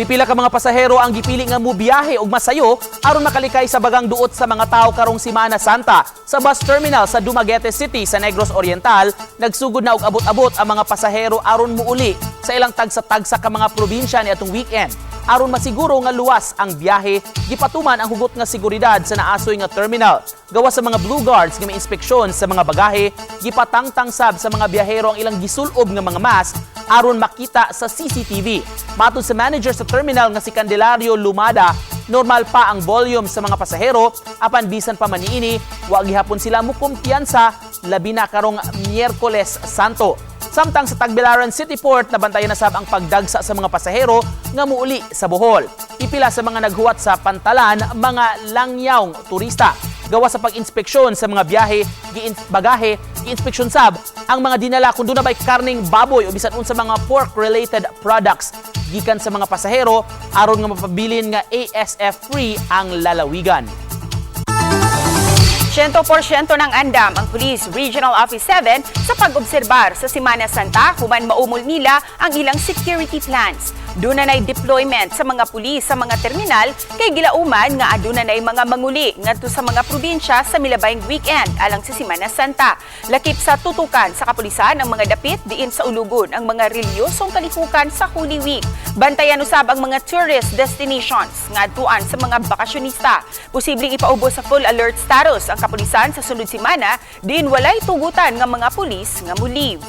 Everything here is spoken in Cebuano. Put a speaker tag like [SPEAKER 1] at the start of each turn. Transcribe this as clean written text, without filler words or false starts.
[SPEAKER 1] Pipila ka mga pasahero ang gipili nga mubiyahe og masayo aron makalikay sa bagang duot sa mga tawo karong Simana Santa. Sa bus terminal sa Dumaguete City sa Negros Oriental, nagsugod na og abot-abot ang mga pasahero aron muuli sa ilang tagsa-tagsa ka mga probinsya niadtong weekend. Aron masiguro nga luwas ang biyahe, gipatuman ang hugot nga seguridad sa naasoy nga terminal. Gawas sa mga blue guards nga may inspeksyon sa mga bagahe, gipatangtang sab sa mga biyahero ang ilang gisulob nga mga mask aron makita sa CCTV. Matod sa manager sa terminal nga si Candelario Lumada, normal pa ang volume sa mga pasahero apan bisan pa man niini, wa gihapon sila mukumpiyansa, labi na karong Miyerkules Santo. Samtang sa Tagbilaran City Port, nabantayan na sab ang pagdagsa sa mga pasahero nga muuli sa Bohol. Pipila sa mga naghuwat sa pantalan, mga langyawng turista. Gawas sa pag-inspeksyon sa mga biyahe, bagahe, giinspeksyon sab ang mga dinala kung duna ba'y karning baboy o bisan unsa mga pork-related products gikan sa mga pasahero aron nga mapabilin nga ASF free ang lalawigan.
[SPEAKER 2] 100% ng andam ang Police Regional Office 7 sa pag-obserbar sa Semana Santa human maumol nila ang ilang security plans. Duna na'y deployment sa mga pulis sa mga terminal kay gilauman nga aduna na'y mga manguli ngadto sa mga probinsya sa milabayng weekend alang sa Semana Santa. Lakip sa tutukan sa kapulisan ang mga dapit diin sa ulugon ang mga reliyosong kalihukan sa Holy Week. Bantayan usab ang mga tourist destinations nga adtuan sa mga bakasyonista. Posibleng ipaubos sa full alert status ang kapulisan sa sunod semana diin walay tugutan nga mga pulis nga mo-leave.